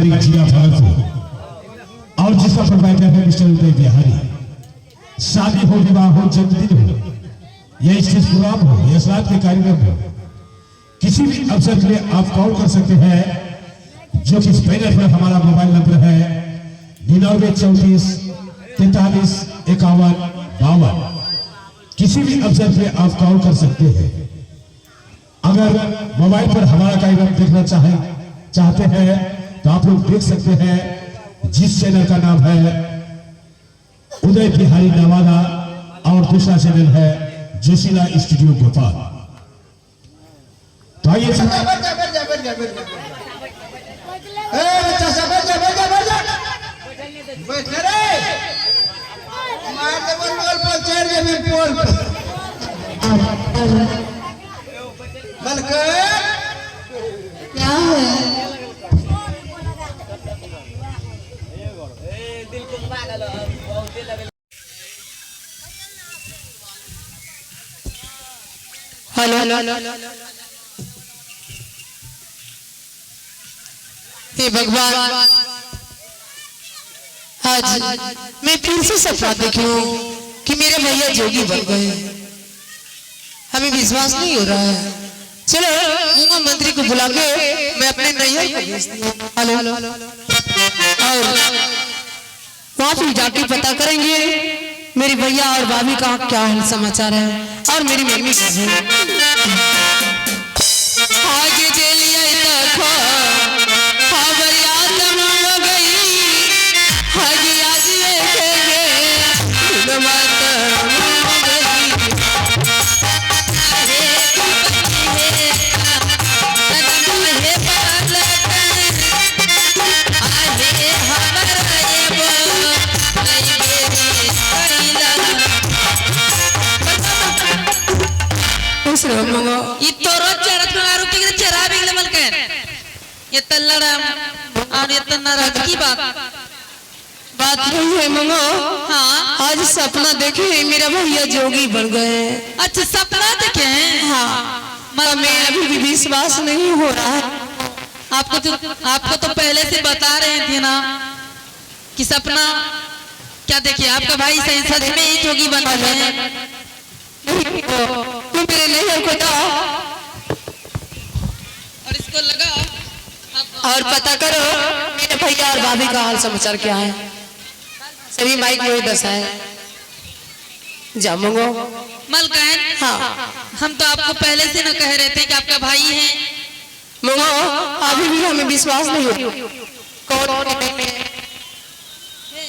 बिहारी, जिला भागलपुर, और जिसका प्रोवाइडर है मिस्टर उदय बिहारी। शादी हो, विवाह हो, जन्मदिन हो या स्टेज प्रोग्राम हो या श्राद्ध के कार्यक्रम हो, किसी भी अवसर के लिए आप कॉल कर सकते हैं, जो कि इस बैनर पर हमारा मोबाइल नंबर है 99 34 43 51 52। किसी भी अवसर पे आप कॉल कर सकते हैं। अगर मोबाइल पर हमारा कार्यक्रम देखना चाहते हैं तो आप लोग देख सकते हैं, जिस चैनल का नाम है उदय बिहारी नवादा और दूसरा चैनल है जोशीला स्टूडियो भोपाल। तो आइए। बैठ जा, बैठ जा, बैठ जा, बैठ जा, बैठ जा। ए बच्चा सब, बैठ जा, बैठ जा, बैठ जा, बैठ जा रे। मार दे बोल पर चढ़ जेबे पोल पर। बलके क्या है? हेलो, हे भगवान, आज मैं फिर से सपना देखी हूँ कि मेरे भैया जोगी बन गए। हमें विश्वास नहीं हो रहा है। चलो, मूंगा मंत्री को बुला के मैं अपने नैहर को भेजती हूँ। हेलो, और वहां फिर जाके पता करेंगे मेरे भैया और भाभी का क्या हाल समाचार है और मेरी मम्मी का भी। आगे चलिए, देखो खबर याद हो गई। आगे आज देखेंगे मत हो गई। हे हे बालक आहे हमर एबो कैला। खुश रहो मंगो। ई तोरो चरत में आरू के चरा बिगले मलकन ये तल्लड़म और ये तन्ना की बात। बात यही है मंगो। हाँ। आज सपना देखे हैं, मेरा भैया जोगी बन गए हैं। अच्छा, सपना देखे हैं? हाँ, हमें अभी भी विश्वास नहीं हो रहा है। आपको तो पहले से बता रहे थे ना कि सपना क्या देखिए, आपका भाई सही सच में ही जोगी बन गए हैं। नहीं, तू मेरे नैहर को जाओ और इसको लगा और पता करो मेरे भैया और भाभी का हाल समाचार क्या है। सभी माइक में दसा है। जा मंगो। मलकन। हाँ। हम तो आपको पहले से न कह रहे थे कि आपका भाई है। मंगो, अभी भी हमें विश्वास नहीं हो कौन।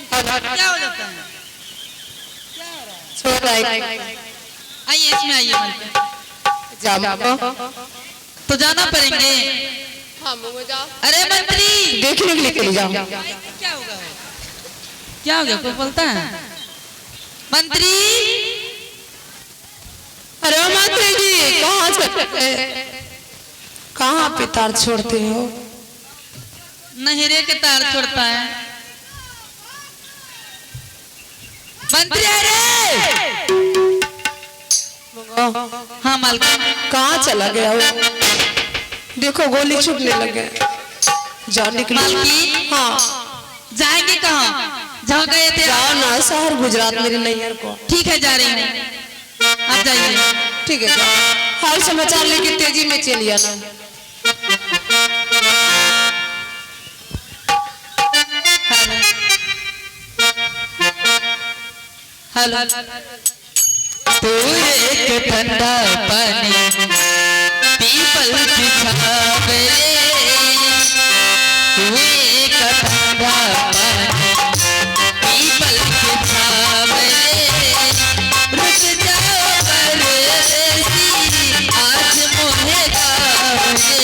क्या हो जाता है? छोड़ रहा है। आइए, इसमें आइए मलकन। जा मंगो। तो जाना पड़ेंगे। हाँ मंगो, जाओ। अरे मंत्री। देखने के लिए चली जाओ। क्या होगा? क्या हो गया? कोई बोलता है मंत्री। अरे मंत्री जी, कहाँ चले? कहाँ पे तार छोड़ते हो? नहरे के तार छोड़ता है मंत्री। अरे। मंगो। हाँ मालकिन। कहाँ चला गया वो? देखो, गोली छूटने लगे। जा निकलो। मालकिन। हाँ। जाएंगे कहाँ? जहाँ गए थे। जाओ ना शहर गुजरात, मेरे नैहर को। ठीक है, जा रही हूँ, आप जाइए। ठीक है, जाओ। हाल समाचार लेके तेजी में चली आना। हेलो, तू एक ठंडा पानी पीपल की छाव रे, तू एक ठंडा पानी पीपल की छाव रे, रुक जाओ परदेसी आज मोहे गाँव रे,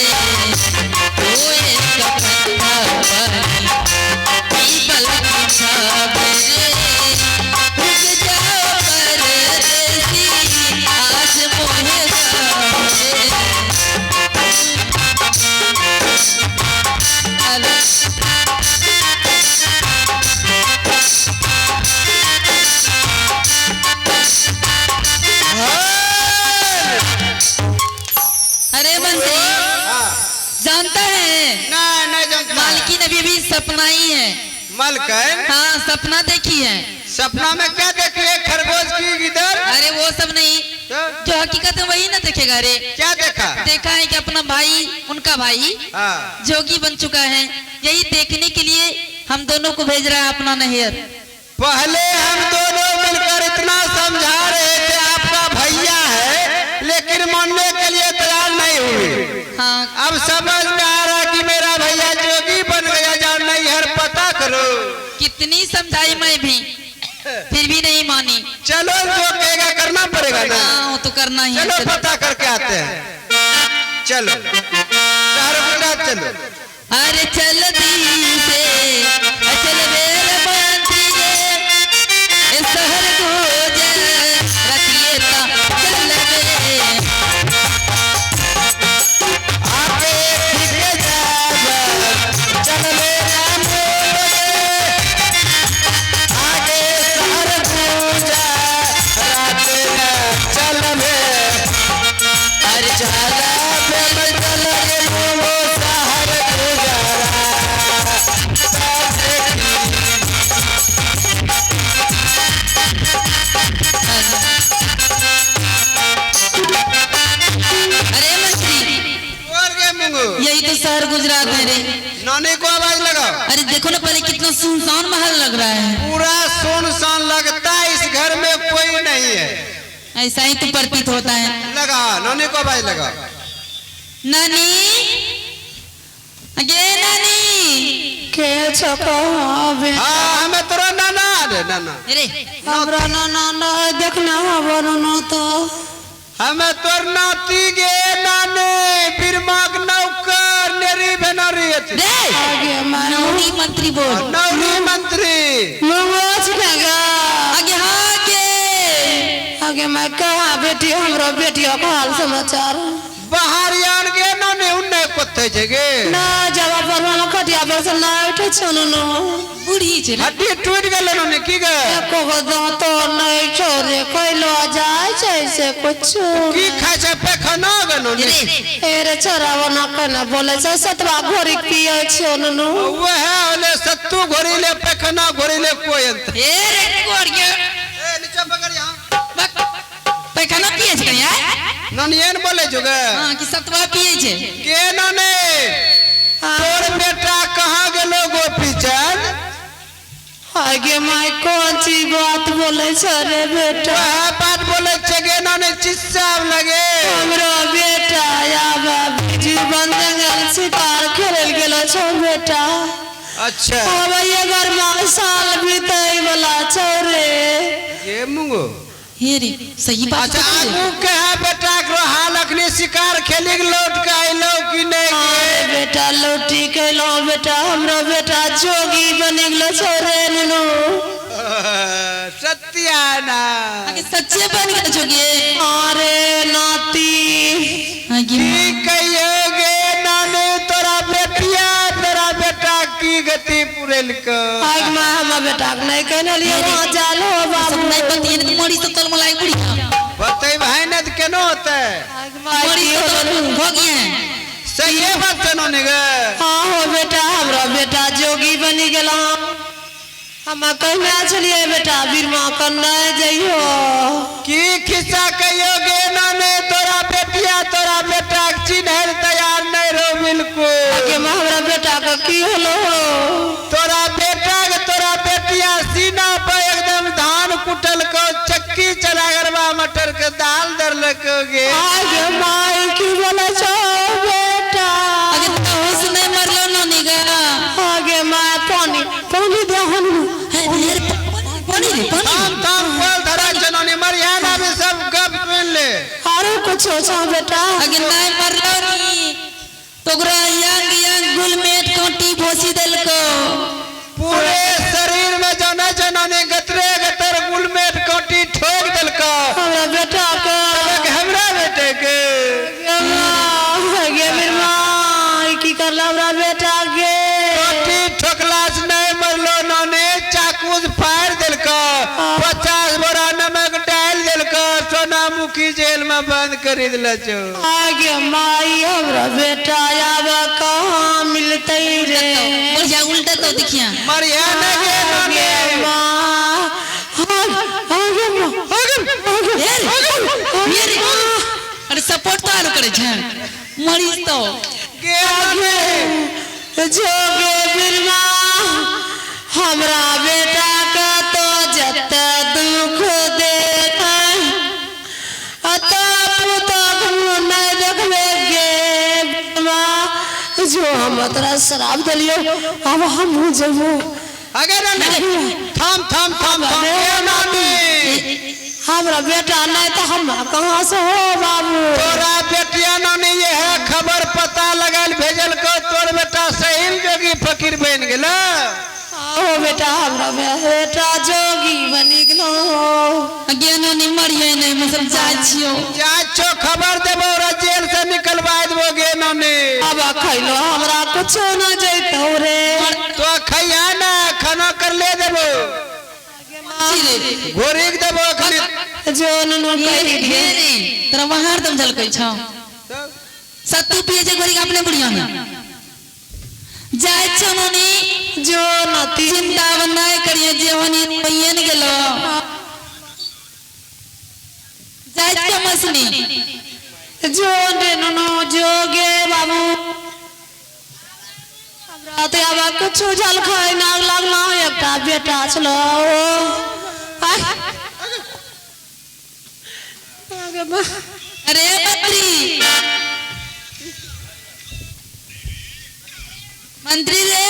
तू एक ठंडा पानी पीपल की छाव रे, रुक जाओ परदेसी आज मोहे गाँव रे। हेलो। सपना ही है। मलकन? हाँ, सपना देखी है। सपना में क्या देखी है? खरगोश की गिदड़? अरे वो सब नहीं, तो जो हकीकत है वही ना देखेगा रे। क्या देखा? देखा है कि अपना भाई, उनका भाई हाँ जोगी बन चुका है। यही देखने के लिए हम दोनों को भेज रहा है अपना नैहर। पहले हम दोनों मिलकर इतना समझा रहे थे आपका भैया है, लेकिन मानने के लिए तैयार नहीं हुए। हाँ, अब समझ में आ रहा कि मेरा भैया जोगी बन गया, जाओ नैहर पता करो। कितनी समझाई मैं भी, फिर भी नहीं मानी। चलो जो कहेगा करना पड़ेगा ना। हाँ, वो तो करना ही है। चलो चलो। पता करके आते हैं। चलो शहर गुजरात चलो। अरे चल दी से चल बेर मंत्री रे, ए शहर गुजर रतिये ता चल बे। आगे ठीक जाब चल मेरा मोरे, आगे शहर गुजरात चल बे। अरे चल बे चल रे मोमो शहर गुजरात। अरे मंत्री, और गे मुंगू, यही तो शहर गुजरात है रे। नानी को आवाज लगाओ। अरे देखो ना पहले कितना सुनसान महल लग रहा है। पूरा सुनसान लगता है, इस घर में कोई नहीं है। ऐसा ही तो प्रतीत होता है। लगा नानी को आवाज लगा। नानी, अगे नानी। के छकहावे? हाँ, हमें तोरा नाना रे नाना। अरे हमरा नाना ना देखना हबर न तो। हमें तोर नाती गे नाने, बिरमाक नौकर नेरी भेनारी अछि। रे आगे मानो नौरी मंत्री बोल। नौरी मंत्री। मुंगो लगा। आगे हाँ के। आगे मैं कहा बेटी, हमरो बेटिया का हाल समाचार? बाहर आन गे नाने, उन्ने कोथे छे गे? ना जवा पर हम खटिया पर से ना उठे छनु नो। बूढ़ी छे ना। हड्डी टूट गेल नाने की गे? एको गो दांतो नहीं छोरे, कोई जाय छै से कुछ। की खाय छै पैखाना गे नाने? रे ए रे छोरा ना कहना बोले छै, सतवा घोरी पिए छो नु। वह होले सत्तू घोरी ले पैखाना घोरी ले कोई अंत। ए रे कोर के। ए नीचा पकड़ यहाँ। पैखाना पिए छे यार? नानी एन बोले जो गे। हाँ, कि सतवा पिए छे। के नाने, तोर बेटा कहाँ गेलो गोपीचंद? आगे my कौन सी बात बोले छ रे बेटा? वह बात बोले छे गे नाने, चिस्सा लगे। हमरो बेटा आबा जीवन जंगल शिकार खेल गेलो छो बेटा। अच्छा। अब एगारह साल बीते वाला छो रे। ये मुंगो। हे रे सही बात। अच्छा, आगू के है बेटा के हाल, अखनी शिकार खेली के लौट के आइलो कि नहीं? हाँ बेटा, लौटी के लो बेटा, हमरो बेटा जोगी बनी गेलो छो रे नुनू। सत्याना। आगे सच्चे बन गए जोगी। अरे नाती। आगे की कहियोगे नानी, तोरा बेटिया तोरा बेटा की गति पुरेल को? आग मां हमर बेटा के नहीं कहने लिए वहाँ जाल हो सब बाबू। नहीं बतिए मरी से तल मलाई बुढ़िया। बतै भाई ने तो केनो होते। आग मां मरी की से होलो? तल हो गया है। सही बात छै नानी गे। हाँ हो बेटा, हमरा बेटा जोगी बनी गेलो। हम कहने छलिए बेटा बीरमा के नहीं जइयो। की खिस्सा कहियोगे नानी, तोरा बेटिया तोरा बेटा के चिन्है लए तैयार नहीं रहो बिल्कुल। आगे मां हमरा बेटा के की होलो? तोरा बेटा के तोरा बेटिया सीना पर एकदम धान कुटल को चक्की चला गरबा मटर के दाल दरलको गे। आगे माई की बोले छो बेटा? आगे तो होश नहीं मरलो नानी गा। आगे मां पानी पानी दे हम। हे रे पानी रे पानी। थाम थाम बोल धरा चनोनी मरिया ना भी सब गप सुन ले। आरो कुछ छो बेटा? आगे नहीं मरलो नी तोकरा यंग यंग गुलमेट कांटी भोसी देलको। पूरे शरीर में जाने चनोनी गतरे गतर गुलमेट कांटी ठोक देलको। हमरा बेटा के हमरा बेटे के। आगे बीरमा की करला हमरा बेटा के? कांटी ठोकला से नहीं मरलो नानी, चाकू से फाड़ देलको, 50 बोरा नमक डाल देलको, सोनामुखी जेल में बंद करी दिल छो। आगे माई हमरा बेटा आब कहाँ मिलते रे? बढ़िया उल्टा तो देखिया। मरिया ने गे नानी। अरे सपोर्ट तो आरो करे छे, मरीज तो। गे नानी। जोगे बिरमा, हमरा बेटा का तो जत दुख देख नहीं देखबे गे बिरमा। जो हम तोरा शराब दिलियो, अब हम जेबो। आगे नानी, थाम थाम थाम थाम गे नानी। हमरा बेटा नहीं तो हम कहाँ से हो बाबू? तोरा बेटिया नानी ये है खबर पता लगाल भेजल को, तोर बेटा सही जोगी फकीर बन गेल। ओ बेटा, हमरा बेटा जोगी बनी गेलो। गे नानी, मरिए नहीं, मतलब जाइ छियो। जा छो, खबर देबो, ओरा जेल से निकलवा देबो गे नानी। अब खैलो हमरा कुछो न जैतो रे। तो खैया ना, खाना कर ले देबो। रे। घोरी के देबो अखनी। जो नुनु कहि गे रे, तोरा वहाँ हरदम झलकै छौ। सत्तू पिए छै घोरी के अपने बुढ़िया में जाइ छौ नानी। जो नती। चिंता नहीं करिए, जे होनी होइए ने गेलो। जाइ छौ मसनी। जो रे नुनु, जो गे बाबू, हमरा तो आब कुछो जल खाय ना लगलो। एकटा बेटा छलो। आय। आगे बा। अरे मंत्री, मंत्री रे,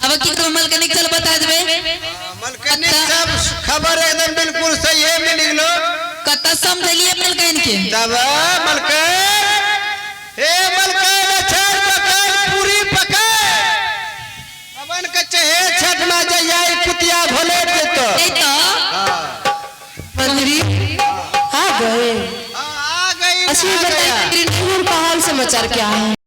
अब की करो मलकनी, चल बता देबे। मलकनी, सब खबर एकदम बिल्कुल सही है मिल गेलो। कत समझलिए मलकन के? तब मलकन, हे मलकन, अछर पकाए पूरी पकाए, पवन के चहे छठ में जइया ई कुतिया भोले देतो। नहीं तो। मंत्री आ गए? आ गई। अच्छा, ये बताइए, का हाल समाचार क्या है?